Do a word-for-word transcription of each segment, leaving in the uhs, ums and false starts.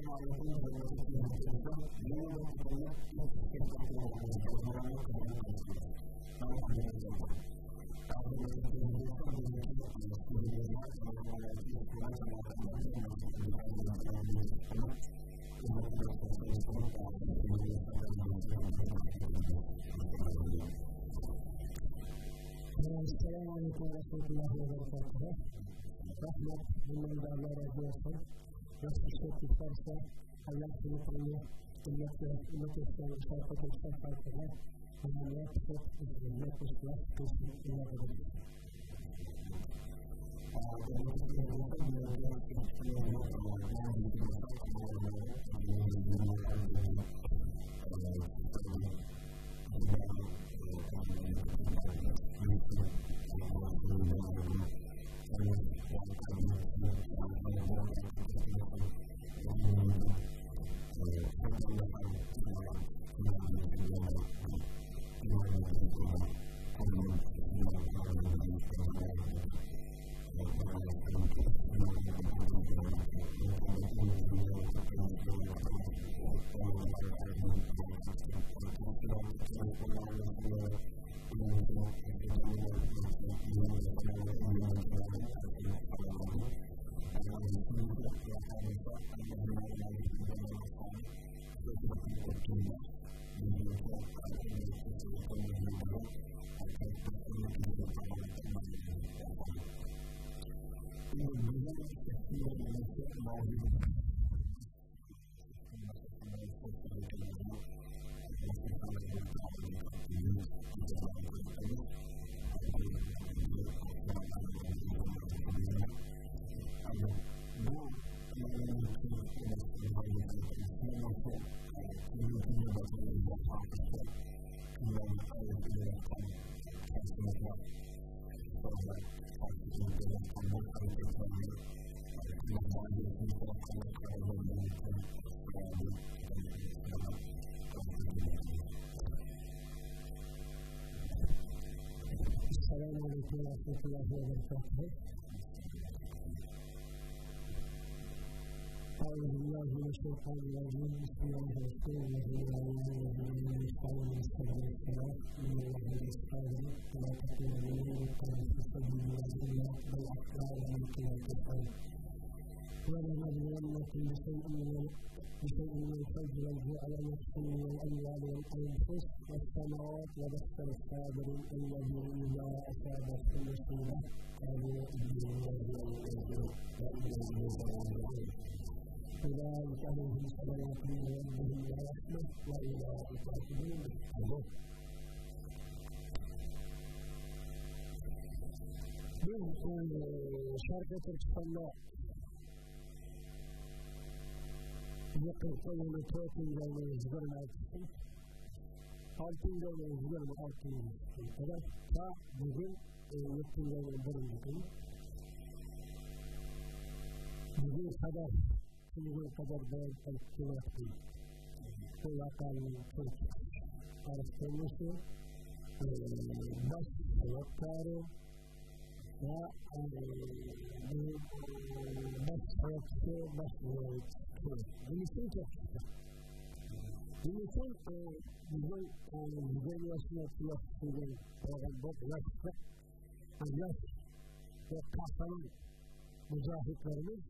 السلام عليكم ورحمة الله وبركاته. رحمة من الله رضي الله عنه. يخص الشيخ الفرسة، الله سبحانه، إنك، إنك تستوي شرطة الشرطة، ومن يكفر، إنك تستوي إلا بذنبه. السلام عليكم ورحمة الله وبركاته. أعوذ بالله من الشيطان الرجيم. بسم الله الرحمن الرحيم. الحمد لله رب العالمين. والصلاة والسلام على أشرف الأنبياء والمرسلين. سيدنا محمد وعلى آله وصحبه وسلم. بل أحياء وميتون. ولنبلونكم بشيء من، بشيء من الخوف والجوع ونقص من الأموال والأنفس والثمرات وبشر الصابرين الذين إذا أصابتهم مصيبة قالوا إنا لله وإنا إليه راجعون. أولئك عليهم صلوات من ربهم ورحمة وأولئك هم المهتدون. بىز، ئى، شەرقىي تۈركىستاندا يېقىنقى يىلى تۆتىنچى ئاينىڭ يىگىرمە ئالتىسى، ئالتىنچى ئاينىڭ يىگىرمە ئالتىنچىسىغا قەدەر تا بۈگۈن، ئى، يەتتىنچى ئاينىڭ بىرىنچى كۈنى، بۈگۈنگە قەدەر، بۈگۈنگە قەدەر بەيان قىلىپ كېلىۋاتقان بۇ ۋەقەنىڭ كۆرۈپ چىقىش ئارقىلىق، ئى، باش سەۋەبكارى، ۋە، ئە، بۇ، ئە، باش سەۋەبچىسى، باش، ئە، نېمە ئۈچۈن كەپ چىقتى؟ نېمە ئۈچۈن، ئە، بىزنىڭ، ئە، يىگىرمە ياشتىن ئوتتۇز ياشقىچە بولغان بۇ ياشلىق، ياش ۋە قەھرىمان مۇجاھىدلىرىمىز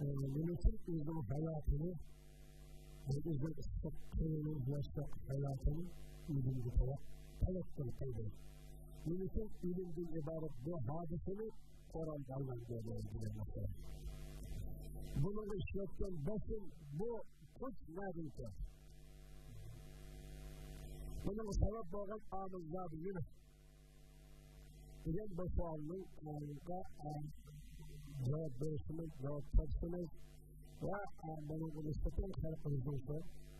ئە، نېمە ئۈچۈن ئۆزىنىڭ ھاياتىنى، ئۆزىنىڭ ئىسسىق قېنىنى، ياشلىق ھاياتىنى ئۆلۈمگە تەۋە-، تەۋەككۈل قىلدى؟ نېمە ئۈچۈن ئۆلۈمدىن ئىبارەت بۇ ھادىسىنى قورال ئالمايدۇ دېگەن مەسىلە. بۇنىڭغا ئىشلەتكەن بېسىم، بۇ كۈچ نەدىن كەلدى؟ بۇنىڭغا سەۋەب بولغان ئامىللار نېمە؟ دېگەن بۇ سوئالنىڭ، ئە، جاۋاب بېرىشىمىز، جاۋاب تاپىشىمىز ۋە، ئە، بۇنىڭغا نىسبەتەن خەلقىمىزنىڭ شۇ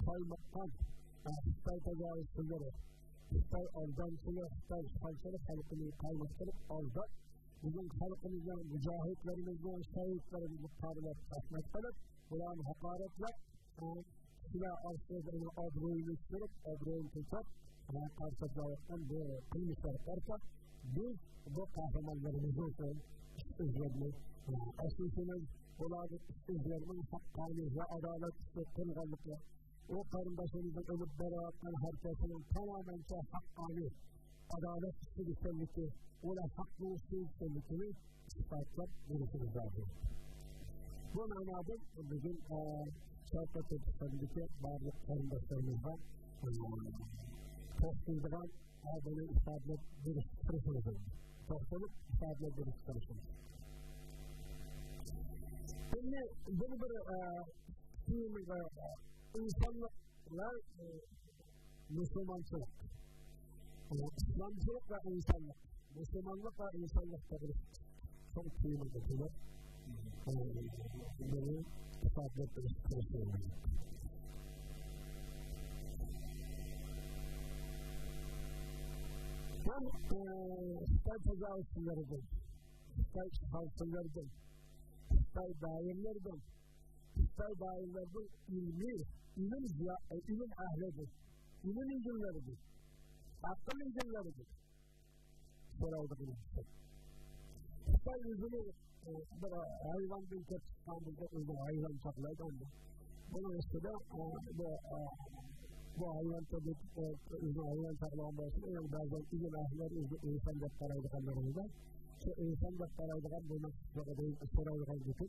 قايمۇققان، ئە، خىتاي تاجاۋۇزچىلىرى، خىتاي ئالدامچىلىرى، خىتاي ئىشغالچىلىرى خەلقىنى قايمۇقتۇرۇپ ئالداپ، بىزنىڭ خەلقىمىزنىڭ، مۇجاھىدلىرىمىزنىڭ شېھىتلىرىمىزنى پارلاپ، رەھمەت قىلىپ، بۇلارنى ھاقارەتلەپ، ئە، كىشىلەر ئارىسىدا ئۇنىڭ ئابرۇيىنى چۈشۈرۈپ، ئابرۇيىنى توسۇپ، ئە، قارشى تۇرۇۋاتقان بۇ قىلمىشلارغا قارىساق، بىز بۇ قەھرىمانلىرىمىزنىڭ ئىش-ئىزلىرىنى، ئاساسىي ئۇلارنىڭ ئۆزلىرىنىڭ ھەققانىي ۋە ئادالەتلىك قىلغانلىقى، ئۇ قېرىنداشلىرىمىزنىڭ ئېلىپ بېرىۋاتقان ھەرىكىتىنىڭ تامامەنچە ھەققانىي، ئادالەتلىك ئىكەنلىكى، ئۇلار ھەقنىڭ ئۈستىدە ئىكەنلىكىنى ئىسپاتلاپ بېرىشىمىز لازىم. بۇ مەنادىن بۈگۈن، ئە، شەرقىي تۈركىستاندىكى بارلىق قېرىنداشلىرىمىزغا، ئە، توختىلىدىغان، ئە، بۇنى ئىپادىلەپ بېرىشكە تىرىشىمىز. توختىلىپ ئىپادىلەپ بېرىشكە تىرىشىمىز. ئەمدى بۇنى بىر، ئە، تېمىغا، ئە، ئىنسانلىق ۋە، ئە، مۇسۇلمانچىلىق. ئە، ئىسلامچىلىق ۋە ئىنسانلىق. مۇسۇلمانلىق ۋە ئىنسانلىق توغرىسىدا چوڭ تېمىغا قىلىپ، ئە، بۇنى ئىپادىلەپ بېرىشكە تىرىشىمىز. بۇ، ئە، خىتاي تاجاۋۇزچىلىرىدىن، خىتاي ئىشغالچىلىرىدىن، خىتاي دائىرىلىرىدىن، خىتاي دائىرىلىرىدىن ئىلمىي، ئىلىم زىيا-، ئىلىم ئەھلىدىن، ئىلىم ئىگىلىرىدىن، ئەقىل ئىگىلىرىدىن سورايدىغىنى. خىتاي ئۆزىنى، ئە، بىر ھايۋاندىن كېلىپ چىققان بولسا، ئۆزىنى ھايۋان چاقلايدۇ ئاندىن. بۇنىڭ ئۈستىدە، ئە، بۇ، ئە، بۇ ھايۋان تېپىپ، ئە، ئۆزىنى ھايۋان چاقلىغان بولسا، يەنە بەزەن ئىلىم ئەھلىلەر ئۆزىنى ئىنسان دەپ قارايدىغانلىرىدا، شۇ ئىنسان دەپ قارايدىغان بۇنىڭ سورايدىغان گېپى.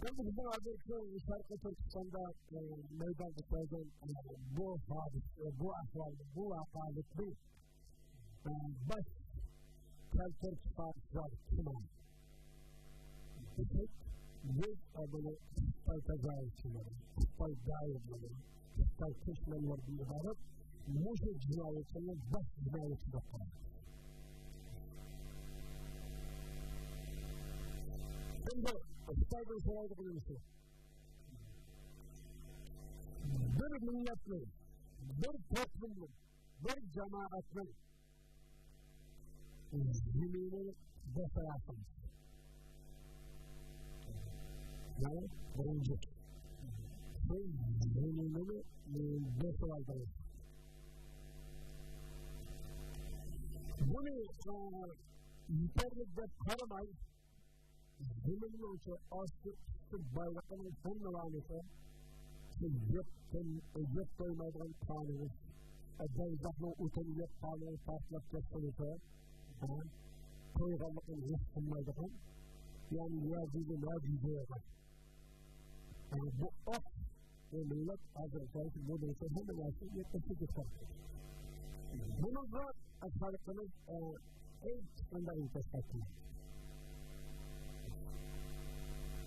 ئەمدى بىزنىڭ ھازىرقى شەرقىي تۈركىستاندا، ئە، مەيدانغا كەلگەن، ئە، بۇ ھادىسە، بۇ ئەھۋالنى، بۇ ۋەقەلىكنى، ئە، باش كەلتۈرۈپ چىقارغۇچىلار كىم دېسەك، بىز، ئە، بۇنى خىتاي تاجاۋۇزچىلىرى، خىتاي دائىرىلىرى، خىتاي كۆچمەنلىرىدىن ئىبارەت مۇشۇ جىنايەتچىلەرنى باش جىنايەتچى دەپ قارايمىز. ئەمدى خىتايدىن سورايدىغىنىمىز شۇ. بىر مىللەتنىڭ، بىر توپلۇمنىڭ، بىر جامائەتنىڭ زېمىنىنى بېسىۋالسىڭىز. يەنى بىرىنچى، سىز زېمىنىنى، ئى، بېسىۋالدىڭىز. بۇنى، ئى، يېتەرلىك دەپ قارىماي، زېمىننىڭ شۇ ئاستى ئۈستى بايلىقىنىڭ ھەممىلارنى شۇ يەپ قوي-، يەپ قويمايدىغان قانۇنى، دوزاخنىڭ ئوتىنى يەپ قانۇنى پارتلاپ كەتسىمۇ، ھە، قويغانلىقىنى ھېس قىلمايدىغان، يەنى يەجۈجى مەجۈجى بولغان. يەنى بۇ ئاق بۇ مىللەت ھازىر بۇ بولسا ھەممە نەرسە يەتمىش سەككىز پىرسەنت. بۇنىڭغا خەلقىمىز، ئە، ھېچقانداق ئىنكاس قايتۇرمايدۇ.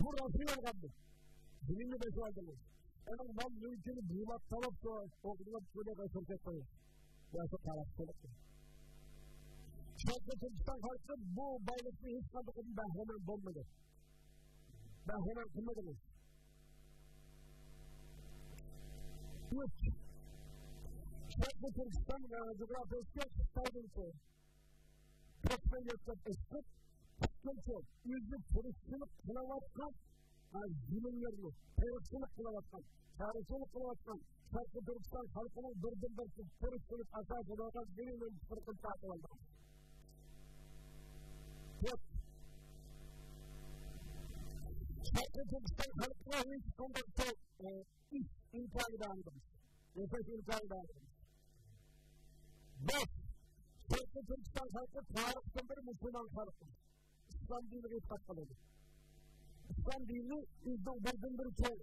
بۇ رەسمىي ئالغاندىن بۇنىڭنى بېسىۋالدىڭىز. ئەنە مال مۈلكىنى بۇلاپ تالاپ، ئوغرىلاپ، شۇنى قايتۇرۇپ كەتتىڭىز. ياكى قاراقچىلىق. شەرقىي تۈركىستان خەلقى بۇ بايلىقنى ھېچقاندىقىدىن بەھرىمەن بولمىدى. بەھرىمەن قىلمىدىڭىز. ئۈچ. شەرقىي تۈركىستان، ئە، جۇغراپىيەسىگە خىتاينىڭكى توقسان يەتتە ئىسقۇت پۈتكۈلچە ئۆزى تىرىكچىلىك قىلىۋاتقان، ئە، زېمىنلىرىنى تىرىكچىلىك قىلىۋاتقان، چارۋىچىلىك قىلىۋاتقان شەرقىي تۈركىستان خەلقىنىڭ بىردىنبىر تىرىكچىلىك ئاساسى بولغان زېمىنلىرىنى تارتىۋالدى. تۆت. شەرقىي تۈركىستان خەلقىگە ھېچقانداق، ئى، ئىش ئىمكانى بەرمىدىڭىز. ياشاش ئىمكانى بەرمىدىڭىز. بەش. شەرقىي تۈركىستان خەلقى تارىختىن بېرى مۇسۇلمان خەلق. ئىسلام دىنىغا ئېتىقاد قىلىدۇ. ئىسلام دىنى ئۆزىنىڭ بىردىنبىر چوڭ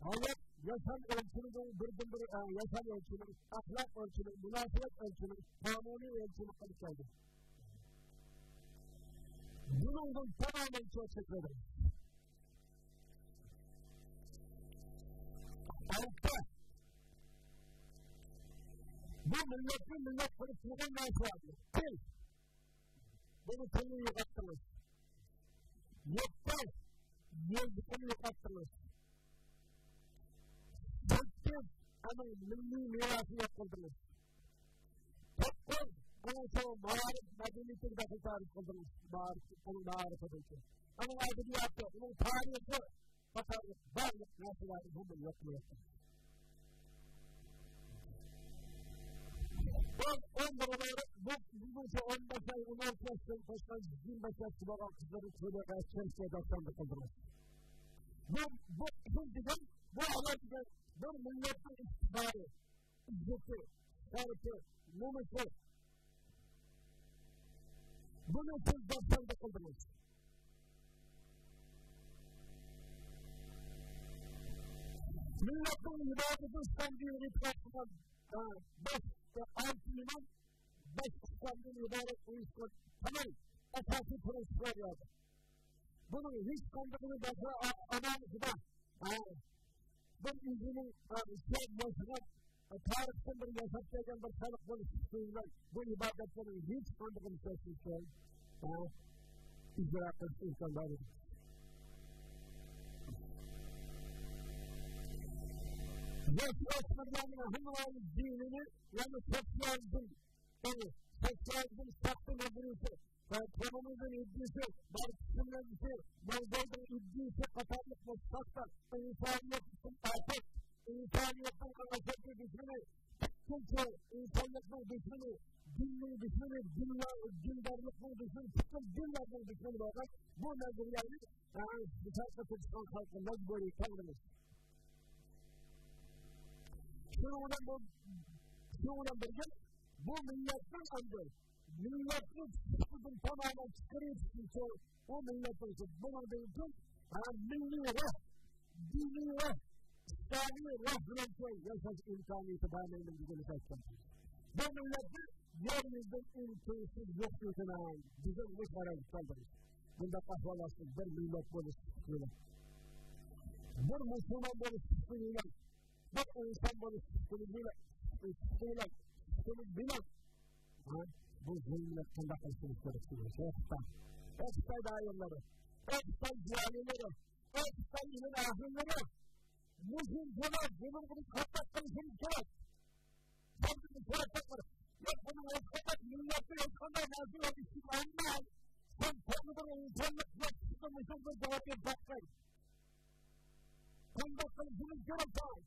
ھايات، ياشام ئۆلچىمىنىڭ بىردىنبىر، ئە، ياشام ئۆلچىمى، ئەخلاق ئۆلچىمى، مۇناسىۋەت ئۆلچىمى، قانۇنىي ئۆلچىمى قىلىپ كەلدى. بۇنىڭدىن تامامەن چەتلىدى. ئالتە. بۇ مىللەتنى مىللەت قىلىپ تۇرغان نەرسە، تىل. بۇنى تىلنى يوقاتتىڭىز. يەتتە، يېزىقىنى يوقاتتىڭىز. سەككىز، ئۇنىڭ مىللىي مىراسىنى يوق قىلدىڭىز. توققۇز، ئۇنىڭ شۇ مائارىپ مەدەنىيىتىگە دەخلى تارىخ قىلدىڭىز. مائارىپ، ئۇنىڭ مائارىپىدىن كېيىن. ئۇنىڭ ئەدەبىياتى، ئۇنىڭ تارىخى، قاتارلىق بارلىق نەرسىلەرنى ھەممىنى يوق قىلىۋەتتىڭىز. ئون، ئون بىر ئىبارەت، بۇ بىزنىڭچە ئون بەش ئاي، ئون ئالتە ياشتىن توشقان، يىگىرمە بەش ياشقا بولغان قىزلارنى تۆلەپ چېلىشقا داستان قىلدۇرىمىز. بۇ، بۇ قىز دېگەن، بۇ ئايال دېگەن بىر مىللەتنىڭ ئىقتىدارى، ئىززىتى، شەرىپى، نومۇسى. بۇنى سىز داستاندا قىلدىڭىز. مىللەتنىڭ ئىبادىتى ئىسلام دىنىغا ئېتىقاد قىلغان، ئە، بەش، ئە، ئالتە ئىمان، بەش ئىسلامدىن ئىبارەت ئۇيۇشقان تامام ئاساسىي پىرىنسىپلار يازدى. بۇنىڭ ھېچقاندىقىنى باشقا ئا-، ئامالسىدا، ئە، بىر ئۆزىنىڭ، ئە، ئىسلام ياشىغان، ئە، تارىختىن بىر ياشاپ كەلگەن بىر خەلق بولۇش ئۈچۈن بۇ ئىبادەتلەرنىڭ ھېچقاندىقىنى چەكلىشى، ئە، ئىجرا قىلىش ئىمكانى بار ئىدى. ياش ئۆسمۈرلەرنىڭ ھەمراھى دىنىنى، يەنى سوتسىيالىزم، يەنى سوتسىيالىزم ساختا نەزەرىيىسى ۋە كوممۇنىزم ئىدىيىسى، ماركسىزم نەزەرىيىسى، ماۋزېدۇڭ ئىدىيىسى قاتارلىق بۇ ساختا ئىنسانىيەتتىن ئاپەت، ئىنسانىيەتنىڭ ئەڭ ئەشەددىي دۈشمىنى، پۈتكۈلچە ئىنسانلىقنىڭ دۈشمىنى، دىننىڭ دۈشمىنى، دىنلار، دىندارلىقنىڭ دۈشمىنى، پۈتكۈل دىنلارنىڭ دۈشمىنى بولغان بۇ نەزەرىيەنى، ئە، مۇسابىقە تۇتۇشقان خەلققە مەجبۇرىي كەلدىمىز. شۇنىڭ بىلەن بۇ، شۇنىڭ بىلەن بىرگە، بۇ مىللەتنىڭ ئەمدى مىللەتنى سۇپىدىن تامامەن چىقىرىۋېتىش ئۈچۈن، ئۇ مىللەتنىڭ بۇنىڭدىن كېيىن، ھە، مىللىي روھ، دىنىي روھ، ئىسلامىي روھ بىلەن ياشاش ئىمكانىيىتى بەرمەيمەن دېگەنلىك ئېيتقان. بۇ مىللەتنى يەر يۈزىدىن ئۈن-تىنسىز يوقىتىۋېتىمەن دېگەن ئۇ قارارغا كەلدى. بۇنداق ئەھۋال ئاستىدا بىر مىللەت بولۇش سۈپىتى بىلەن، بىر مۇسۇلمان بولۇش سۈپىتى بىلەن، بىر ئىنسان بولۇش سۈپىتى بىلەن، سۈپىتى بىلەن، سۈپىتى بىلەن، ھە، بۇ زۇلۇمنى قانداق قىلىشىمىز كېرەك دېگەن. ئەي خىتاي، ئەي خىتاي دائىرلىرى، ئەي خىتاي زىيالىيلىرى، ئەي خىتاي ئىلىم ئەھلىلىرى، مۇشۇنچىلا زۇلۇمغا بىز قانداق قىلىشىمىز كېرەك؟ سەن بىزنى سوراپ باققىن. ياق، بۇنىڭ ھەقىقەت مىللەتنى ھېچقانداق نەرسە ئېلىشتىن ئالماي، سەن تەڭدىن ئىنسانلىق بىلەن چىقىپ مۇشۇنىڭغا جاۋاب بېرىپ باققىن. قانداق قىلىشىمىز كېرەك ساڭا؟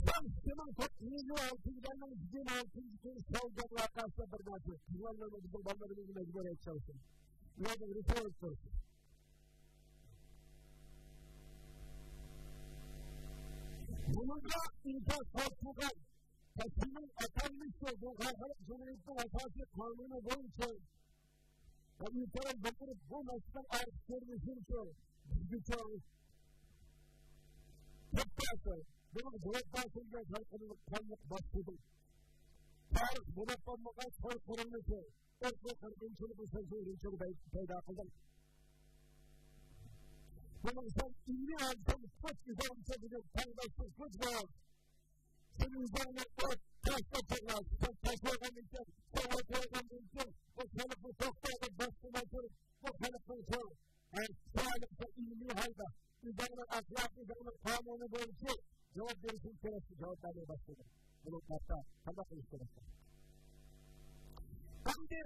سەن ئىككى مىڭ توققۇزىنچى يىل ئالتىنچى ئاينىڭ يىگىرمە ئالتىنچى كۈنى سەۋدان ۋەقەسىدە بىر نەرسە قىلغانلىرىنى بىزنىڭ بالىلىرىمىزنى مەجبۇرىي ئېيتىشاۋسەن. ئۇلاردىن رىسالە سورىسۇن. بۇنىڭغا ئىنكاس قىلغان تەشكىلنىڭ ئاتالمىش بۇ خەلق جۇمھۇرىيىتىنىڭ ئاساسىي قانۇنى بويىچە ۋە ئىنسان بىلدۈرۈپ بۇ مەسىلىنىڭ ئارقا كۆرۈنۈشىچە بىزگىچە كۆپ تەسىر. بۇنىڭ جاۋاب بەرسىڭىز خەلقىمىزنى قانلىق باستۇردۇڭ. تارىخ بۇلاپ بولمىغان توي قۇرۇلمىسى، ئۆزبېك قىرغىنچىلىقى سەنسىز ئۈرۈمچىدە پەيدا قىلدىڭ. بۇنىڭ سەن ئىلمىي ھادىسىنى كۆپ ئىزاھلىسا دېگەن تەڭداشسىز كۈچ بار. سېنىڭ ئىزاھنى ئوت تاشلاپ چىقىرار. سەن تاشلىغاندىن كېيىن، سەن ئوتۇرغاندىن كېيىن، بۇ خەلقنى توختاتىپ باستۇرماي تۇرۇپ، بۇ خەلقنىڭ سوراق، ئە، سوئالىغا ئىلمىي ھالدا، ئۆزۈڭنىڭ ئەخلاقى، ئۆزۈڭنىڭ قانۇنى بويىچە جاۋاب بېرىشىڭ كېرەك، جاۋاب بەرمەي باشلىدى. بۇنىڭ قانداق، قانداق قىلىش كېرەك؟ ئەمدى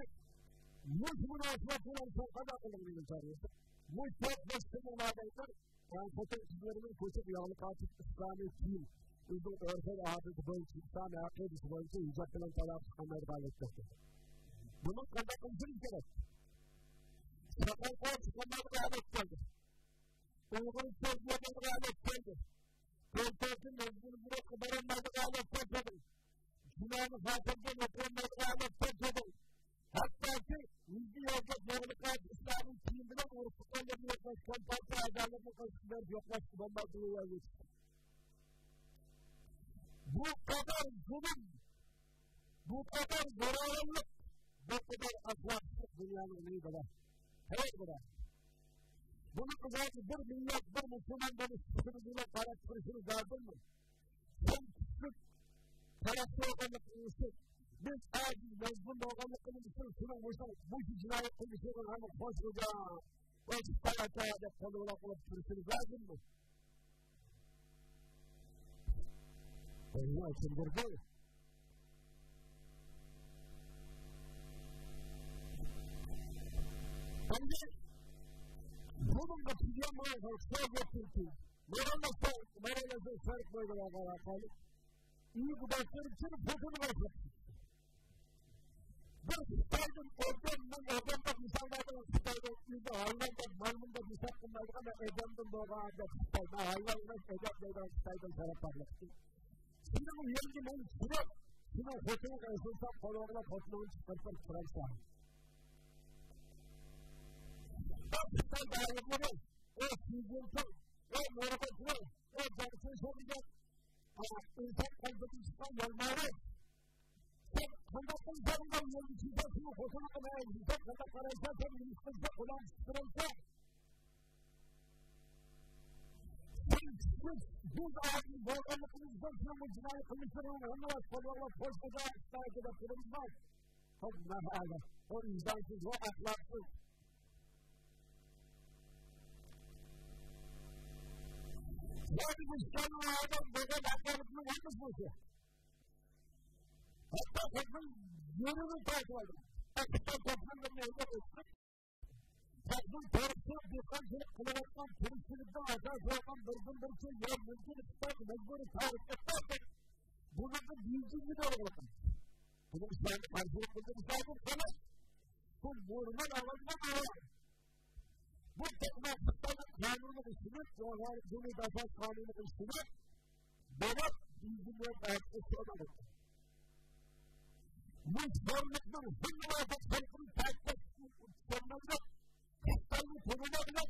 مۇشۇ مۇناسىۋەت بىلەن سەن قانداق قىلدىڭ دېگەن سوئال بولسا، مۇشۇ تۆت بەش كۈننىڭ مابەينىدە، ئە، خوتۇن قىزلىرىنىڭ كۆچۈپ ياغلىق ئارتىپ ئىسلامىي كىيىم، ئۆزىنىڭ ئۆرپ-ئادىتى بويىچە، ئىسلام ئەقىدىسى بويىچە ھىجاب بىلەن تالاپ چىقالمايدىغان ھالەتكە كەلدى. بۇنى قانداق قىلىشىمىز كېرەك؟ ساقال-قورۇق چىقالمايدىغان ھالەتكە كەلدى. ئۇيغۇر سۆزلىرىنىڭ ھالەتكە كەلدى. كونسېرتنى مەجبۇرىي بولۇپ بارالمايدىغان ھالەتكە كەلدى. جۇمانى خاتىرجەم ئولتۇرالمايدىغان ھالەتكە كەلدى. ھەتتاكى يۈزدە يازلىق ياغلىق ئىسلامىي كىيىم بىلەن ئۇرۇق-تۇغقانلىرىنى يوقلاش كامپانىيە ئەزالىرىنى قوشۇپ بېرىپ يوقلاشقا بولمايدىغان ۋەزىيەتكە چىقتى. بۇ قەدەر زۇلۇم، بۇ قەدەر زوراۋانلىق، بۇ قەدەر ئەخلاقسىزلىق دۇنيانىڭ نېيىدا بار؟ قەيەردە بار؟ بۇنى بىز بىر مىللەت، بىر مۇسۇلمان بولۇش سۈپىتىمىز بىلەن قاراپ تۇرۇشىمىز لازىممۇ؟ سەن كۈچلۈك تەرەققىي بولغانلىقىڭ ئۈچۈن، بىز ئاجىز مەزلۇم بولغانلىقىمىز ئۈچۈن سېنىڭ مۇشۇ، مۇشۇ جىنايى قىلمىشىڭنى ھەممە خوش بولدى. ۋاي خىتاي ئاكا دەپ قولىغا قىلىپ تۇرۇشىمىز لازىممۇ؟ بۇنى ئاچىندۇردى. ئەمدى بۇنىڭغا تۈگەن بولغان سوۋېت تۈركى، مەرەلەسە، مەرەلەسە شەرق بويىدا بارغان ۋەقەلىك. ئىگىدارچىلىقچىنى پۇتىنى باشلاپ، بىر خىتايدىن ئادەم، مەن ئادەم دەپ ھېسابلايدىغان، خىتايدا ئۆزى ھايۋان دەپ، مايمۇن دەپ ھېساب قىلمايدىغان، مەن ئادەمدىن بولغان ئادەم خىتاي، مەن ھايۋان ئەمەس، ئادەم دەيدىغان خىتايدىن شەرەپ بارلىقتىن. سېنىڭ يېرىڭگە مەن چۈشۈرۈپ، سېنىڭ خوتۇنۇڭغا ئېسىلسام، قولۇڭ بىلەن خوتۇنۇڭنى چىقىرىپ تۇرامسەن. بۇ خىتاي دائىرىلىرى، ئۇ شى جىنپىڭ، ئۇ مۇرغۇچلار، ئۇ جاڭ چۈنشەن دېگەن، ئۇ ئىنسان قەلبىدىن چىققان يالماۋۇز. سەن قانداق ئىنسانغا يولنى چۈشۈرسەن، سېنىڭ خوتۇنۇڭغا مەن ئىنسان قانداق قارايسەن، سەن نېمە قىلسا قولۇڭنى چىقىرىسەن. سەن كۈچلۈك، بىز ئادىل بولغانلىقىمىزدىن سېنىڭ بۇ جىنايى قىلمىشلىرىڭنى ھەممىۋاقىت قوللاپ، خوش قىلغان ئىسرائىلگە دەپ تۇرىمىز. خوش، مەھەلە. ئۇ ۋىجدانسىز، ئۇ ئەخلاقسىز. زادى مۇشۇلارنىڭ ئادەم بولغان ئەخلاقىنىڭ ھەممىسى بۇ. ھەتتا خەقنىڭ يېرىنى تارتىۋالدى. پاكىستان توپلىرىنى ئەلگە ئۆتكۈزۈپ، خەقنىڭ تېرىقچىلىق، دېھقانچىلىق قىلىۋاتقان تىرىكچىلىكنىڭ ئاساسى بولغان بىردىنبىر شەي يەر مۈلكىنى خىتايغا مەجبۇرىي تارىخ ئەتتى. بۇنىڭغا بېيجىڭنى دورىغا قىلدى. بۇنىڭ ئىسلامغا قارشىلىق قىلدى، مۇساپىر قىلىش. بۇ نورمال ئاۋازدا بار. بۇ تېخىمۇ خىتاينىڭ قانۇنىغا ئىشىنىپ، جۇڭھار-، جۇڭھۇ ئاساس قانۇنىغا ئىشىنىپ، بېرىپ، بېيجىڭدىن باشقا سودا قىلدى. بۇ خورلۇقنىڭ ھەممە ۋاقىت خەلقىنى تەكىتلەپ چۈشەنمەيدۇ. خىتاينى تونۇمايدۇ.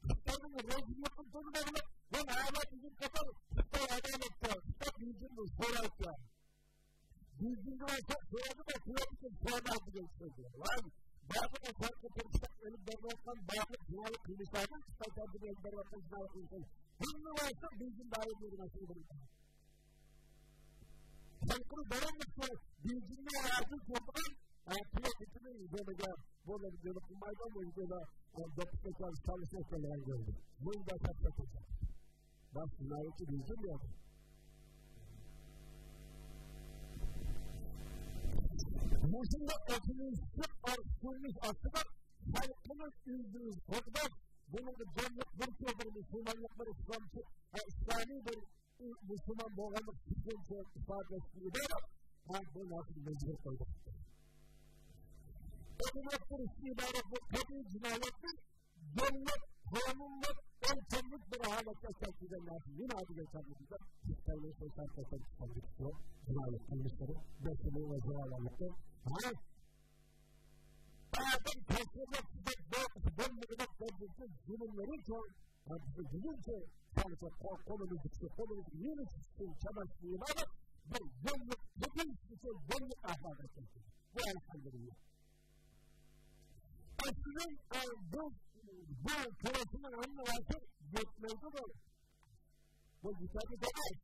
خىتاينىڭ رەزىللىكىنى تونۇمايدۇ. مەن ھازىر بۈگۈن قاتار خىتاي ئادالەتكە، خىتاي بېيجىڭدىن سورايتتى. بېيجىڭدىن سورايدۇ، سورايدۇ، سورايدۇ، سورايدۇ دېگەن سۆز. ۋاي، بارلىق شەرقىي تۈركىستان ئېلىپ بېرىلىۋاتقان بارلىق جىنايى قىلمىشلارنىڭ، خىتاي تەرىپىدىن ئېلىپ بېرىلىۋاتقان جىنايى قىلمىشلار ھەممە ۋاقىتتا بېيجىڭ دائىرىلىرىنىڭ ئىچىدە بولىدۇ. خەلقنى داۋاملىق بېيجىڭنى ھازىر كۆرىدىغان، ئە، پىلاتىكىنى يۈزلىرىگە بۇلار يېنىپ قىلمايدۇ، بۇ يەردە، ئە، دوپپا-چاچ سالىسى قىلغان كۆردى. بۇندا تاپتا تۇرسا. باش جىنايەتچى بېيجىڭ يوق. مۇشۇنداق ئېچىنىشلىق ئارقا كۆرۈنۈش ئاستىدا خەلقىمىز ئۆزىمىز قوغداپ، بۇنىڭغا جانلىق بىر، بىر مۇسۇلمانلىق، بىر ئىسلامچى، ئە، ئىسلامىي بىر مۇسۇلمان بولغانلىق چۈشەنچە ئىپادىلەشتىن ئىبارەت، ھە، بۇ نەرسىنى مەجبۇر قىلدۇق. ئېلىنىپ تۇرۇشتىن ئىبارەت بۇ قەبىھ جىنايەتنى دۆلەت، قانۇنلۇق، ئۆلچەملىك بىر ھالەتكە كەلتۈرگەن نەرسە نېمە دېگەن چاغدا خىتاينىڭ شەيتان قەسەم چىققان جىنايەت قىلمىشلىرى، دەسسىمە ۋە زاۋاللىقى، ھە؟ ئادەم تەسۋىرلەپ چىقىپ بولمىغۇدەك دەرىجىدە زۇلۇملىرى چوڭ. بىزنىڭ بۈگۈنكى سالىسى قولىمىزدىكى، قولىمىزدىكى يېڭى چىقىشتىن چاماسى ئىبارەت بىر يېڭىلىق، بۈگۈنكى يېڭىلىق ئەھۋالغا كەلدى. بۇ ئەلھەمدۇلىللا. ئەسلىدىن، ئە، بۇ، بۇ كۈرەشنىڭ ھەممە ۋاقتى يەتمەيدۇ بۇ. بۇ يېتەرلىك ئەمەس.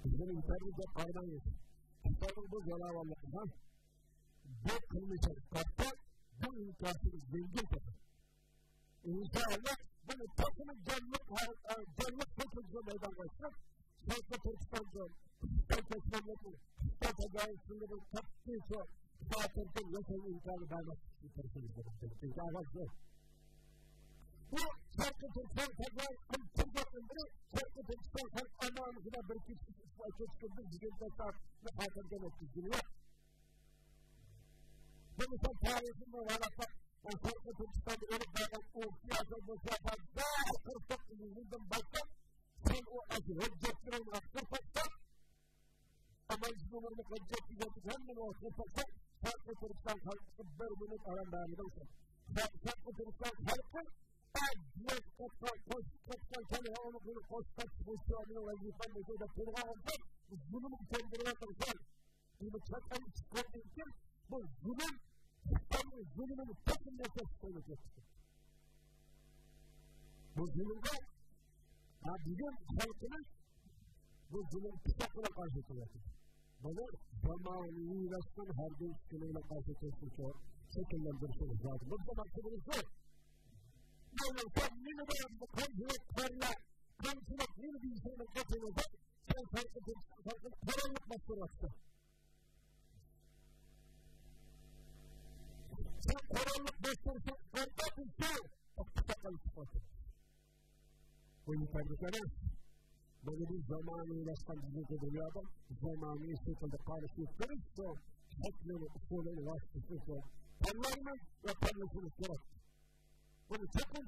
بىزنىڭ يېتەرلىك دەپ قارىمايمىز. خىتاينىڭ بۇ زوراۋانلىقىغا، بۇ قىلمىشىغا قارىتا، بۇ ئىنكاسىمىز يەڭگىل تېخى. ئىنشائاللا، بۇنى تېخىمۇ جانلىق، جانلىق شەكىلدە مەيدانغا چىقىپ، شەرقىي تۈركىستاندا خىتاي كەچمەنلىرىنى، خىتاي تاجاۋۇزچىلىرىنى قەتئىيچە خاتىرجەم ياشاش ئىمكانى بەرمەسلىككە تىرىشىمىز كېرەك. چۈنكى ئەگەر شۇ، بۇ شەرقىي تۈركىستان تاجاۋۇز قىلىپ تۇرغاندىن بېرى، شەرقىي تۈركىستان خەلق ئامانىتىدا بىر كېچە، ئۈچ كۈندە بۈگۈن تەسادىپنى خاتىرجەم ئۆتكۈزگىنى يوق. بۇ مىسال تارىخىمۇ ۋاراقلار، ئۇ شەرقىي تۈركىستاندا ئېلىپ بارغان ئۇ سىياسەت، بۇ سىياسەت قىرىق توققۇز يىلدىن باشلاپ، سەن ئۇ ئاشۇ ھۆججەتلىرىڭنى ئاختۇرۇپ باقساڭ، ئامانسىز ئۇلارنى قانچە دېگەنلىك ھەممىنى ئاختۇرۇپ باقساڭ، شەرقىي تۈركىستان خەلقىگە بىر مىنۇت ئارام بەرمىدىڭ سەن. شەرقىي تۈركىستان خەلقى ئەجىز قاتقان، قوشۇپ قاتقان، سەن ھە ئۇنى قوشۇپ قاتقان، بۇ شۇ مېنىڭ ۋەزىپەم مۇشۇ دەپ تۇرغان بولساڭ، زۇلۇمغا كۆندۈرۈۋاتىرسەن. بۇنى چەت ئەلگە چىققاندىن كېيىن بۇ زۇلۇم، خىتاينىڭ زۇلۇمىنى تېخىمۇ نەپەس قىلىپ كەتتى. بۇ زۇلۇمغا، ھە، بۈگۈن خەلقىمىز بۇ زۇلۇم پىچاق بىلەن قارشى تۇرۇۋاتىدۇ. بۇنى زامانىۋىلاشقان ھەربىي ئۈسكۈنە بىلەن قارشى تۇرۇشنى شەكىللەندۈرۈشىمىز لازىم. بۇ زامان قىلىشى. مەيلى سەن نېمە دەيسەن، قانچىلىك قارلار، قانچىلىك نېمە دېيىشىڭنى قېتىۋېتىپ، سەن خەلققە تېگىشلىك خەلقنى قوراللىق باستۇرۇۋاتىسەن. سەن قوراللىق باستۇرساڭ، قارتا بىزگە توختىتاقايتىپ قويسۇن. بۇ يېتەرلىك ئەمەس. بۇنى بىز زامانىۋىلاشقان بۈگۈنكى دۇنيادا زامانىۋى شەكىلدە قارىشىمىز كېرەك. شۇ شەكلىنى، ئۇسۇلىنى، ۋاسىتىسىنى تاللايمىز ۋە تاللىشىمىز كېرەك. بۇنى چوقۇم،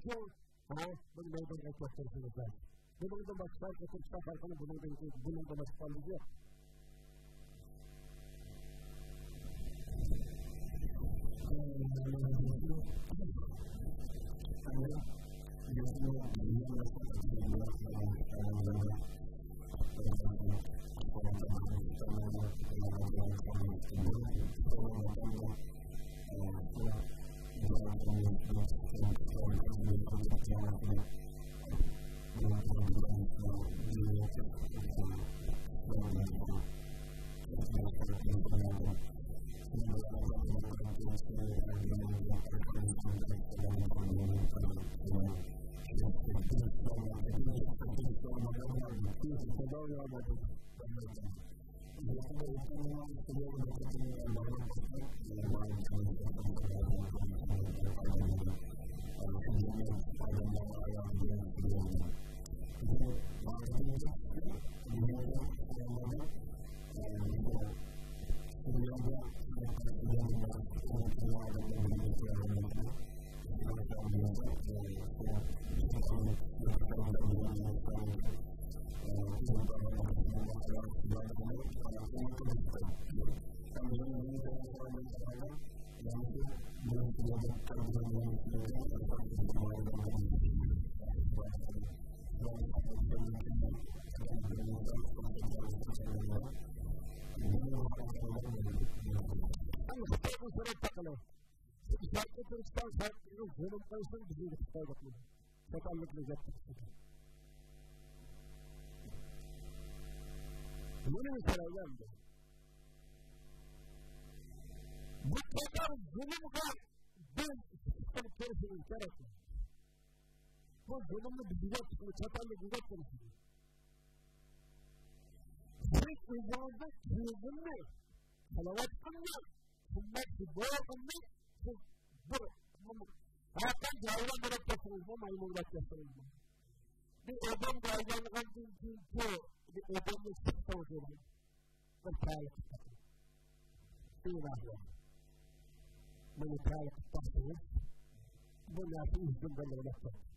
ھە، بۇنى مەيدانغا كەلتۈرۈشىمىز لازىم. بۇنىڭدىن باشقا، تۈركىستان خەلقىنىڭ بۇنىڭدىن، بۇنىڭدىن باشقا ئامالى يوق. شەرقىي تۈركىستان خەلقىگە زۇلۇم قىلسۇن، بىزنى يۇتۇپ قويدۇق. چەت ئەللىكنى يەتتە قىسمى. بۇنى سورايمەن ئەمدى. بۇ قەدەر زۇلۇمغا بىز ئىشقىلىپ كۆرۈشىمىز كېرەكمۇ؟ بۇ زۇلۇمنى بىز يوق، چەت ئەللىك يوق قىلىشىمىز. سىز ئۆزىڭىزنىڭ تۇيغۇنى قىلىۋاتقىنىنى، قىممەتلىك بولغىنىنى سىز بىر ھەقىقەتەن جاھىلان بولۇپ كەتسىڭىزمۇ، مايمۇن بولۇپ كەتسىڭىزمۇ. بىر ئادەم رايلانغاندىن كېيىنكى بىر ئادەمنى سىقسىڭىز، بىر تەلىقىپ باقىڭ. ئىلاھىم، مېنى تەلىقىپ باقسىڭىز، بۇ نەرسە ئۆزىدىن بىر بولۇپ كەتتى.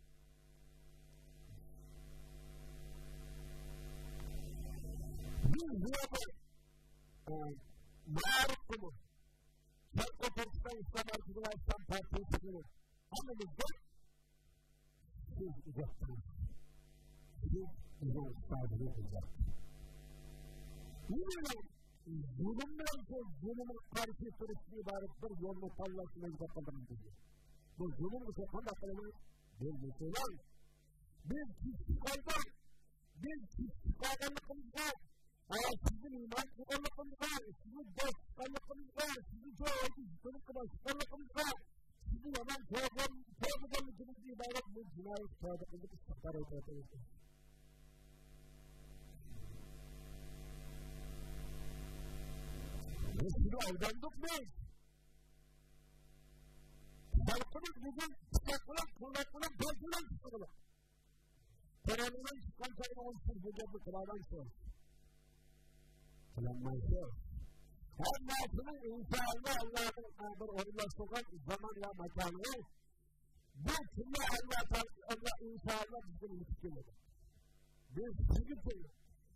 بىز بۇ يەردە، ئە، مائارىپقىمۇ، شەرقىي تۈركىستان ئىسلام ھەرىكىتى ۋە ئىسلام پارتىيىسىگىمۇ ھەممىمىزگە سىز ئىجاد قىلىڭ. سىز ئۆزىڭىز ئۇستازىنى ئىجاد قىلىڭ. نېمە بىلەن؟ زۇلۇم بىلەن شۇ زۇلۇمغا قارشى تۇرۇشتىن ئىبارەت بىر يولنى تاللاش مەجبۇر قىلدىم بىزنى. بۇ زۇلۇمغا شۇ قانداق قىلىمىز؟ بىلمىسىڭىز، بىز كېچىكىپ قالدۇق. بىز كېچىكىپ قالغانلىقىمىزغا، ھە، سىزدىن ئىمان قىلغانلىقىمىزغا، سىزنى دوست تۇتقانلىقىمىزغا، سىزنى جايىدا يېتىملىككە باشلىغانلىقىمىزغا، سىزنى يامان كۆرگەن، كۆرمىگەنلىكىمىزدىن ئىبارەت بۇ جىنايەت تەۋبە قىلدۇق، ئىستىغپار ئېيتىۋاتىمىز. بىز سىزگە ئالداندۇق بىز. خەلقىمىز بۈگۈن پىچاق بىلەن، قۇللۇق بىلەن، بەل بىلەن چىقىۋالىدۇ. قۇرئان بىلەن چىققان چاغدا ئۇ سىز بۇ گەپنى قىلالامسىز؟ قىلالمايسىز. ھەممىسىنىڭ ئىنشائاللا ئاللانىڭ بىر ئورۇنلاشتۇرغان زامان ۋە ماكانى بار. بۇ كۈننى ئاللا تائالا، ئاللا ئىنشائاللا بىزگە يېتىپ كېلىدۇ. بىز سىزگە،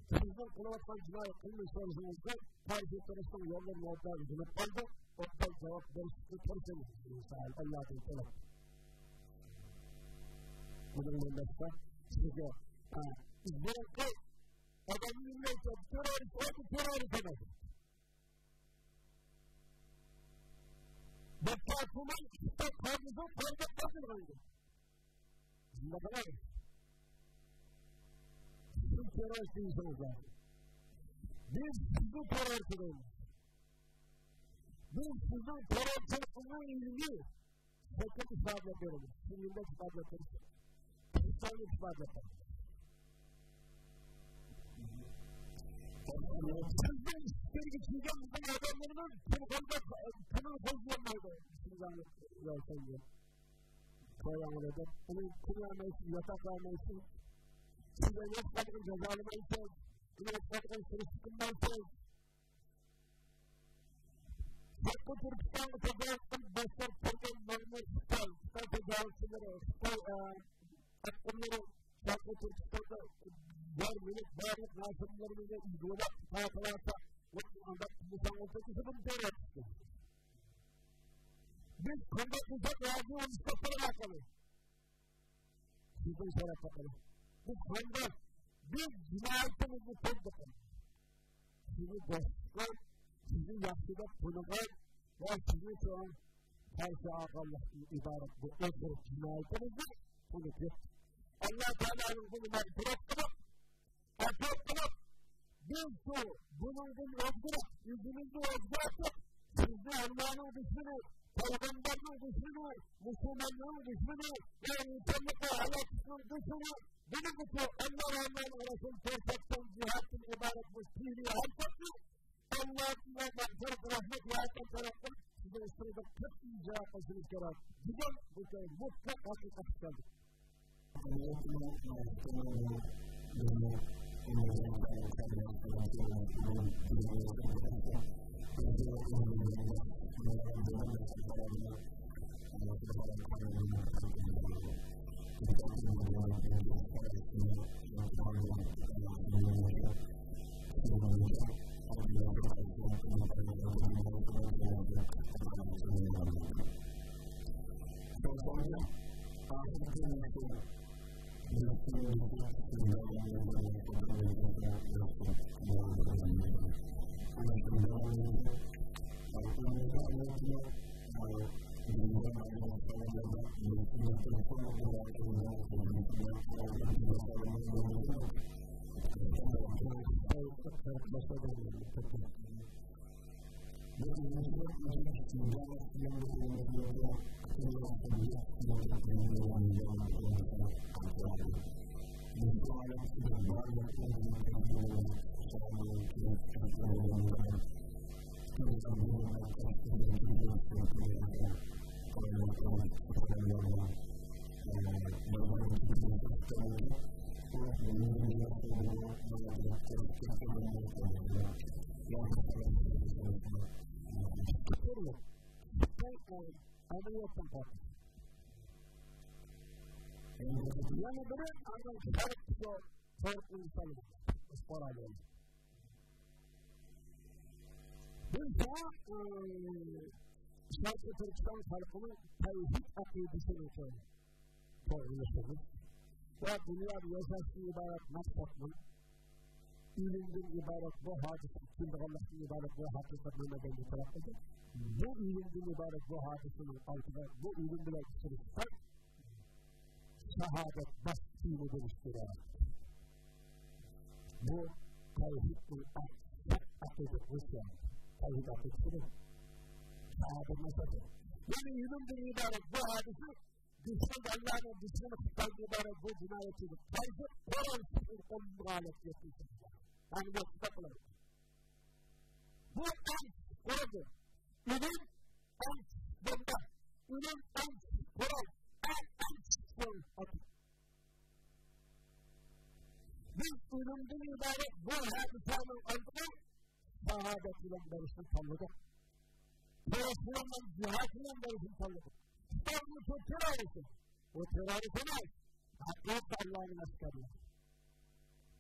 سىزنىڭ قىلىۋاتقان جىنايى قىلمىشلىرىڭىزغا قارشى تۇرۇشنىڭ يوللىرىنى ئوبدان ئۆگىنىپ قالدۇق. ئوبدان جاۋاب بېرىشكە تىرىشىمىز، ئىنشائاللا، ئاللادىن تىلەپ. بۇنىڭدىن باشقا سىزگە، ھە، بۇرۇنقى ئادەمنى نېمە دەيدۇ؟ تېررورىست، ئۇ تېررورىست ئەمەس. بىر تارتىمان ئىشتا قالمىسا، قالماق قالمىغايدۇ. شۇنداق ئەمەس. سىز تېررورىست دېيىشىڭىز لازىم. بىز سىزنى تېررورچى دەيمىز. بىز سىزنىڭ تېررورچىلىقىڭىزنىڭ ئىلمىي شەكىلدە ئىپادىلەپ بېرىمىز. شۇ يىلدا ئىپادىلەپ بېرىمىز. تۈركىستاننى ئىپادىلەپ بېرىمىز. سىزنىڭ ئىچكىرىگە كىرگەن بىزنىڭ ئادەملىرىمىز تېلېفوندا، تېلېفون قىلالمايدۇ. شىنجاڭ يالتايدۇ. قوياڭلىدىم. ئۇنى كىرەلمەيسىز، ياتاقلىيالمايسىز. سىز ئۆلۈۋاتقانلىقىنى جازالىمايسىز، ئۆلۈۋاتقانلىقىنى سۈرۈشتۈرمەيسىز. شەرقىي تۈركىستانغا تاجاۋۇز قىلىپ باشلاپ كەلگەن مەغرۇر خىتاي، خىتاي تاجاۋۇزچىلىرى، خىتاي، ئە، ئاتقۇنلىرى شەرقىي تۈركىستاندا يەر مۈلۈك بارلىق نەرسىلىرىمىزنى ئىگىلەپ، تارتىۋالسا، ئۇنداق قىلمىساڭ، ئۇنداق قىلسا بۇنى دەۋاتىدۇ. بىز قانداق قىلساق رازى بولۇشقا سوراپ قالىمىز. سىزدىن سوراپ قالىمىز. بىز قانداق، بىز جىنايىتىمىزنى قىلدۇق. سىزنى دوست تۇتقان، سىزنى ياخشى دەپ تونۇغان ۋە سىزنى شۇ پارچە ئاغانلىقتىن ئىبارەت بۇ ئېغىر جىنايىتىمىزنى تونۇپ يەتتۇق. ئاللا تائالانىڭ بۇنى مەغپىرەت قىلىپ، ئەپۇ قىلىپ، بىز شۇ بۇنىڭدىن ئۆزگىرىپ، ئۆزىمىزنى ئۆزگەرتىپ، سىزنى ئاللانىڭ دۈشمىنى، پەيغەمبەرنىڭ دۈشمىنى، مۇسۇلماننىڭ دۈشمىنى ۋە ئىنسانلىققا ھالاكلىقنىڭ دۈشمىنى، بۇنىڭ ئۈچۈن ئاللا ۋە ئاللانىڭ رەسۇلى كۆرسەتكەن جىھادتىن ئىبارەت بۇ سىيرىي ھەرىكەتنى ئاللا مەغپىرەت، رەھمەت، ياردەم تەلەپ قىلىپ، سىزنىڭ ئۈستىڭىزدە قەتئىي جاۋاب قىلىشىمىز كېرەك دېگەن بۇ مۇتلەق ھەقىقەتكە كەلدۇق. ئەمەلىيەتتىن قورقۇش. يەنە بىرى، ئاندىن شەرت شۇ، قورقۇنچ سالىدۇ. ئىسپارالىيەنى. بىز شۇڭا، ئى، شەرقىي تۈركىستان خەلقىنىڭ تەۋھىد ئەقىدىسىنى توغرىلىشىمىز ۋە دۇنيادا ياشاشتىن ئىبارەت مەقسەتنىڭ ئۆلۈمدىن ئىبارەت بۇ ھادىسە، ئۆلىدىغانلىقتىن ئىبارەت بۇ ھەقىقەتنى مەيدانغا كەلتۈردى. بۇ ئۆلۈمدىن ئىبارەت بۇ ھادىسىنىڭ ئالدىدا، بۇ ئۆلۈم بىلەن ئۇچرىشىشتا شاھادەت باش كىيىمى بولۇش كېرەك. بۇ تەۋھىدنىڭ ئەڭ سەت ئەقىدە بولۇشى، تەۋھىد ئەقىدىسىدۇر. شاھادەت مەسىلىسى. يەنى ئۆلۈمدىن ئىبارەت بۇ ھادىسە دۈشمەن، ئاللانىڭ دۈشمىنى خىتايدىن ئىبارەت بۇ جىنايەتچىگە قايسى قورال سىزنىڭ قولىڭىزغا ھالەتكە يەتكۈزۈپ، ئەمەلىيەتتە قىلىدۇ. بۇ ئەڭ قورالدۇر. ئۆلۈم ئەڭ كۈچلۈك بومبا، ئۆلۈم ئەڭ كۈچلۈك قورال، ئەڭ، ئەڭ كۈچلۈك قورال ئاتوم. بىز ئۆلۈمدىن ئىبارەت بۇ ھادىسەنىڭ ئالدىدا شاھادەت بىلەن بېرىشنى تاللىدۇق. كۈرەش بىلەن، جىھاد بىلەن بېرىشنى تاللىدۇق. خىتاينىڭ شۇ تېررورىستى، ئۇ تېررورىست ئەمەس. ھەقىقىي ئاللانىڭ ئەسكەرلىرى.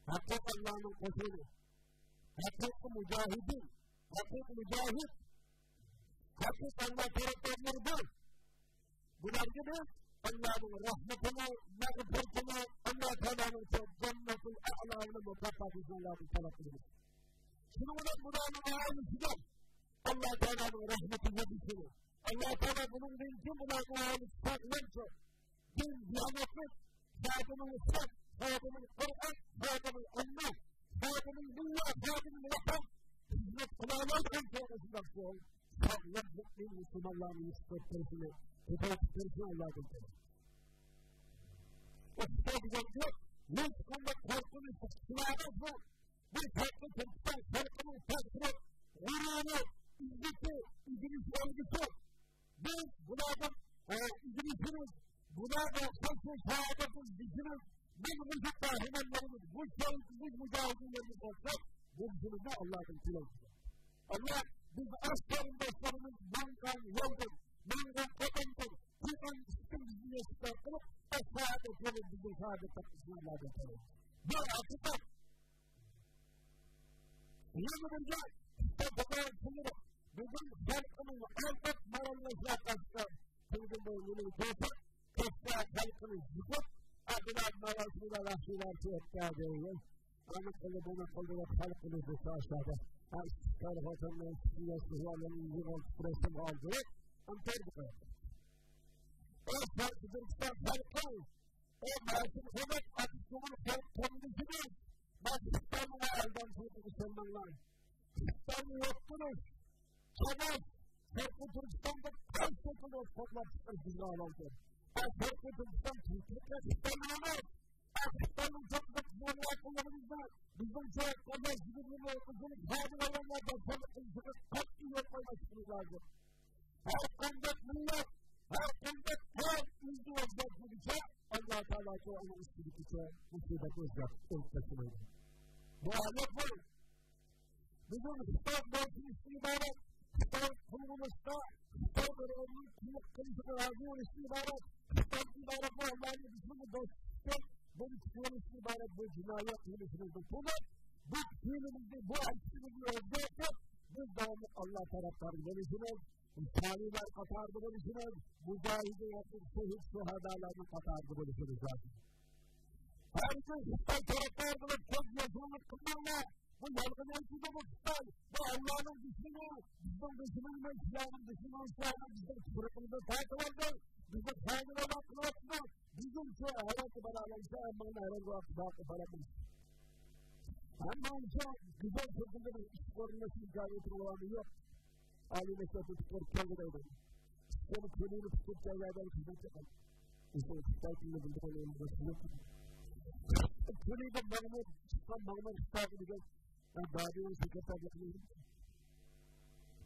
ھەقىقىي ئاللانىڭ قوشۇنى. ھەقىقىي مۇجاھىدىن. ھەقىقىي مۇجاھىد. ھەقىقىي ئاللا تەرەپدارلىرى بۇ. بۇلارغا بىز ئاللانىڭ رەھمىتىنى، مەغپىرىتىنى، ئاللا تائالانىڭ شۇ جەننەتۇل ئەئلانى مۇكاپاتىنى ئاللادىن تەلەپ قىلىمىز. شۇنىڭ بىلەن بۇلارنىڭ ئائىلىسىگە ئاللا تائالانىڭ رەھمىتى يېتىشىنى، ئاللا تائالا بۇنىڭدىن كېيىن بۇلارنىڭ ئائىلىسى ساغلامچە، دىن دىيانەتلىك، خادىمىڭ ئىسلام، خادىمىڭ قۇرئان، خادىمىڭ ئامما، خادىمىڭ مىللەت، خادىمىڭ ۋەتەن خىزمەت قىلالايدىغان كەلگۈسىدە شۇ ساغلام مۇئمىن مۇسۇلمانلارنى يېتىشتۈرۈپ بېرىشىنى، كۆپەيتىپ بېرىشىنى ئاللادىن تىلەيمىز. ئۇ خىتاي دېگەن گەپ ھېچقانداق قورقۇنچلۇق ئىش ئەمەس بۇ. بۇ شەرقىي تۈركىستان خەلقىنىڭ پەخرى، غۇرۇرى، ئىززىتى، ئۆگىنىش ئۈلگىسى. بىز بۇلاردىن، ئە، ئۆگىنىشىمىز، بۇلارغا قوشۇن شاھادەتنى بېرىشىمىز، بىز مۇشۇ قەھرىمانلىرىمىز، بۇ شېھىتىمىز، مۇجاھىدىنلىرىمىز بولسا، بۇ بىزنى ئاللاھتىن تىلەيمىز. ئاللاھ، بىز ئاز قېرىنداشلىرىمىز ماڭغان يولدىن، ماڭغان قەدەمدىن، قىلغان ئىشتىن بىزنى يېتىشتەر قىلىپ، ئەسھابى كىرام بىزنى شاھادەت تاپقۇزسۇن، ئاللاھتىن تىلەيمىز. بۇ ھەقىقەت. يەنە بىرگە، كىتاب بازار پۇللىرى بۈگۈن خەلقىمىزنى ئالداپ، ماراللاشلار قاچقان. تۇنجى بۇ نېمىنى كۆرسە، كەچتە خەلقىنى يىقىپ، ئابلات ماراسىدا ۋەھشىيلەر چېكىتتى دەيدۇ. ئۇنى قىلدى، بۇنى قىلدى دەپ خەلقىمىزنى تاشلاپ، ھە، ئىككى كارخانىنىڭ ئىككى ياشلىق بالىنى يىغىپ، رەسىمگە ئالدۇرۇپ، ئىنتەرۋيۇ قىلدى. ئۇ شەرقىي تۈركىستان خەلقى، ئۇ مەسۇم خەلق، ئاچچىق كۆڭۈل خەلق قېرىندىشىمىز، مەن خىتاينىڭ ئەلدەن سوتىغا ئىشەنمەڭلار. خىتاينى يوق قىلىش، چالاش، شەرقىي تۈركىستاندا قايسى شەكىلدە قوغلاپ چىقىش بىزگە ھالالدۇر. ئە، شەرقىي تۈركىستان تىنچلىقى خىتاينىڭ ئەمەس. ئە، خىتاينىڭ چوقۇم بىزنىڭ ياقىنلىرىمىزدا بىزنىڭچە قاتناش يىگىتلىرىنى قىزىل خادىم ئاياللار دەپسەندە قىلىشىغا قەتئىي يول قويماسلىقىمىز لازىم. ھەر قانداق مىللەت، ھەر قانداق قەۋم ئۆزىنى ئۆزگەرتمىگۈچە، ئاللاھ تائالا ئۇنىڭ ئۈستىدىكىچە مۇسىبەت ئۆزگەرتىپ ئۆلۈپ تاشلىمايدۇ. بۇ ھالەت بۇ. بۈگۈن خىتاي بولسىمىشتىن ئىبارەت، خىتاي قۇلغىنىشقا، خىتاي بىرىنىڭ قۇللۇق قىلىشىغا رازى بولۇشتىن ئىبارەت، خىتاي ئىبارەت بۇ ئاللاھنىڭ دۈشمىنى دوست تۇتۇپ، بۇنى تۇتۇۋېلىشتىن ئىبارەت بۇ جىنايەت قىلمىشىمىزنى تونۇپ، بۇ دىنىمىزنى، بۇ ئەقىدىمىزنى ئۆزگەرتىپ، بىز داۋاملىق ئاللاھ تەرەپدارى بولۇشىمىز، سالىھلار قاتارىدا بولۇشىمىز، مۇجاھىدىن ۋە شېھىت شۇھادالارنىڭ قاتارىدا بولۇشىمىز لازىم. ھەرگىز خىتاي تەرەپدار بولۇپ كۆز يېشىلىق قىلماڭلار. بۇ يالغان ئېيتىدۇ بۇ خىتاي. بۇ ئاللاھنىڭ دۈشمىنى، بىزنىڭ دۈشمىنىمىز، سىلەرنىڭ دۈشمىنىڭىز، سىلەرنىڭ بىزنىڭ تۇپرىقىمىزنى تارتىۋالدى. بىزنى خائىنلار قىلىۋاتىدۇ. بىزنىڭچە ھاياتى باراۋەرسە، ھەممىڭلار ئەلەمگە ۋاقىت باقى بارىمىز. ھەممىڭچە گۈزەل شەكىلدە بىر ئىش ئورۇنلاشما ئىمكانىيىتى بولغانى يوق. ئالىي مەكتەپتە پۈتتۈرۈپ كەلدى دەيدۇ. سېنى تۈنۈگۈن پۈتتۈرۈپ كەلگەندىن خىزمەت قىلغان. ئىنسان خىتاي تىلىنى بىلىدىغان ئورۇندا خىزمەت قىلغان. تۈنۈگۈن ماڭمۇر، چىققان ماڭمۇر خىتايغا دېگەن، ھە، دادىنىڭ شېكەر تازىلىقىنى ئۆگەندى.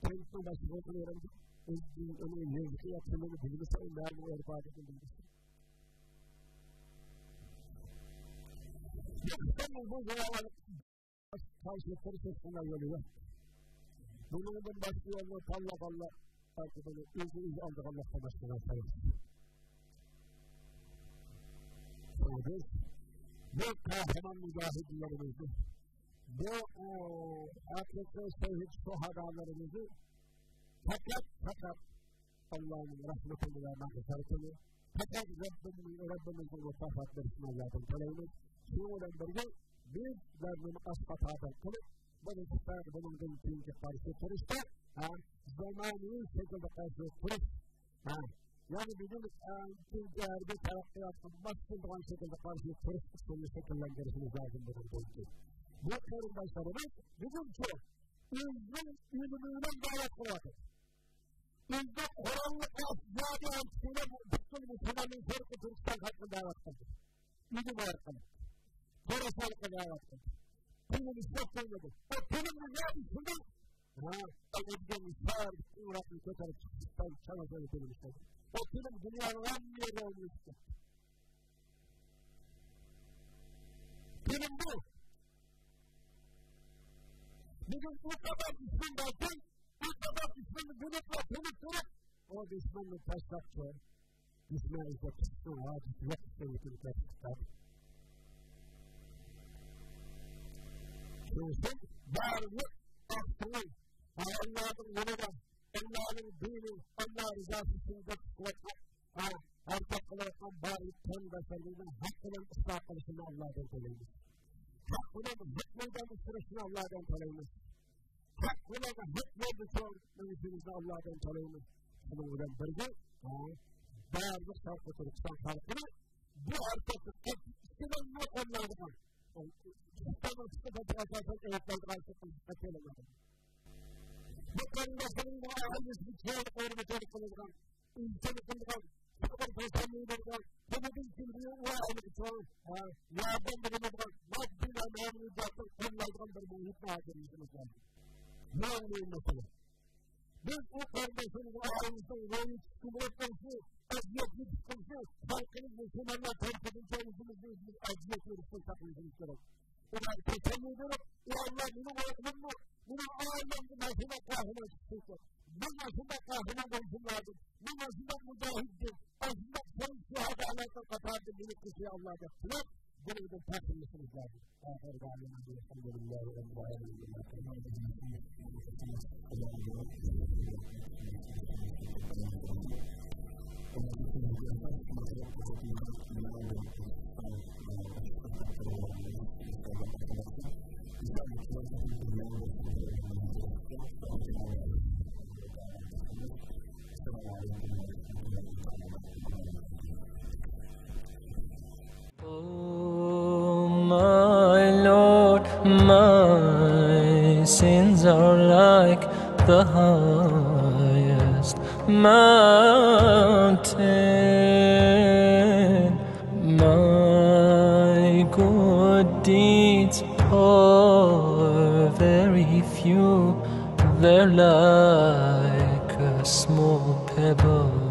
كەنتنىڭ باشلىقىنى ئۆگەندى. ئۆز، ئۇنىڭ يېزىقى ۋە تىلىنى بىلمىسە، ئۇ نەدىن ئۆگىنىپ بارغانلىقىنى بىلمىسە. بۇ خىتاينىڭ بۇ زوراۋانلىق قارشى تۇرۇش ھېچقانداق يولى يوق. بۇنىڭدىن باشقا يولنى تاللىغانلار، بەلكى بۇنى ئۆزى ئۆزى ئالىدىغانلىقتىن باشقا نەرسە يوق. شۇڭا بىز بۇ قەھرىمان مۇجاھىدلىرىمىزنى، بۇ، ئۇ، ھەقىقىي شېھىت شۇھادالىرىمىزنى پەقەت، پەقەت ئاللانىڭ رەھمىتىنى ۋە مەغپىرىتىنى، پەقەت رەببىم-، رەببىمىزنىڭ مۇكاپات بېرىشىنى ئاللادىن تىلەيمىز. شۇنىڭ بىلەن بىرگە، بىزلەرنى ئاش قاتارىدا قىلىپ، بۇنى خىتايغا بۇنىڭدىن كېيىنكى قارشى تۇرۇشتا، ھە، زامانىۋى شەكىلدە قارشى تۇرۇش، ھە، يەنى بۈگۈن، ئە، كېيىنكى ھەربىي تەرەققىياتقا ماس كېلىدىغان شەكىلدە قارشى تۇرۇش ئۇسۇلىنى شەكىللەندۈرۈشىمىز لازىم بۇنىڭدىن كېيىن. بۇ قېرىنداشلىرىمىز بۈگۈنچە ئۆزىنىڭ ئۆلۈمى بىلەن دەۋەت قىلىۋاتىدۇ. ئۆزىنىڭ قوراللىق ئەسلىھەلىرى بىلەن پۈتۈن مۇسۇلماننىڭ شەرقىي تۈركىستان خەلقىنى دەۋەت قىلدى. ئۆزى دەۋەت قىلدى. قورال خەلقى دەۋەت قىلدى. تىلىنى ئىشلەپ قويمىدى. ئۇ تىلىمنى نەدە ئىشلىدى؟ ھە، ئەگەر دېگەن شەھەر ئىراقنى كۆتۈرۈپ چىقىپ، چاڭشايدۇ تىلىمىز. ئۇ تىلىم دۇنيانىڭ ھەممە يېرىگە ئورۇنلىشىپ كەتتى. تىلىم بۇ. بۈگۈن بۇ قەدەر دۈشمەن باركەن، بۇ قەدەر دۈشمەننى بىلىپلا، بىلىپ تۇرۇپ، ئۇ دۈشمەننى تاشلاپ چىقىپ، دۈشمەن ئىزدەپ چىقىشنىڭ ھاجىتى يوق ئىكەنلىكىنى كۆرسىتىپ بەردى. شۇنىڭ ئۈچۈن بارلىق ئاق كۆڭۈل، ئاللانىڭ يولىدا، ئاللانىڭ دىنى، ئاللا رىزاسى ئۈچۈن دەپ قىلىۋاتقان، ھەرىكەت قىلىۋاتقان بارلىق قېرىنداشلىرىمىزنىڭ ھەق بىلەن ئىسلاھ قىلىشىنى ئاللادىن تىلەيمىز. ھەق بىلەن ھەق مەيداندا تۇرۇشىنى ئاللادىن تىلەيمىز. ھەق بىلەن ھەق يولدا چوڭ مېڭىشىمىزنى ئاللادىن تىلەيمىز. شۇنىڭ بىلەن بىرگە، ھە، بارلىق شەرقىي تۈركىستان خەلقىنى بۇ ھەرىكەتتە قاتتىق ئىككىلەنمەي قوللايدىغان، خىتاينىڭ پىكرىگە ئاساسەن ئەيىبلەيدىغان شەكىلدە قېتىلمايدۇ. بۇ قېرىنداشلىرىمىزنىڭ ئائىلىسىنى چوڭ ئورمىتىپ قىلىدىغان، ئىنسان قىلىدىغان، چوقۇم تەسەللى بېرىدىغان، بۇنىڭدىن كېيىن ئۇ ئائىلىگە چوڭ، ھە، ياردەم بېرىدىغان، ماددىي ۋە مەنىۋى جەھەتتىن قوللايدىغان بىر مۇھىتنى ھازىرلىشىمىز لازىم. بۇ ئەڭ مۇھىم مەسىلە. بىز ئۇ قېرىنداشلىرىمىزنىڭ ئائىلىسىنىڭ روھىنى چۈشكۈنلەپ قويۇشنى، ئۇ ئەزىيەتنى پۈتكۈزسە، خەلقىمىز، مۇسۇلمانلار تەرىپىدىن ئۆزىمىزنى ئۆزىمىز ئەزىيەت بېرىشتىن ساقلىنىشىمىز كېرەك. ئۇلار تەسەللى بېرىپ، ئى ئاللا، مېنىڭ ئوغلۇممۇ، مېنىڭ ئائىلەمدە مەن شۇنداق قەھرىمان چىقسۇن، مەن شۇنداق قەھرىمان بولسۇن لازىم، مەن شۇنداق مۇجاھىدتىن، مەن شۇنداق شېھىت شۇھادالارنىڭ قاتارىدا مېنى قوشۇڭ ئاللا دەپ تىلەپ، بۇنىڭدىن پەخىرلىنىشىمىز لازىم. آخر دعوانا الحمد لله رب العالمين. Oh, my Lord, my sins are like the highest mountain. My good deeds are very few, they're like a small pebble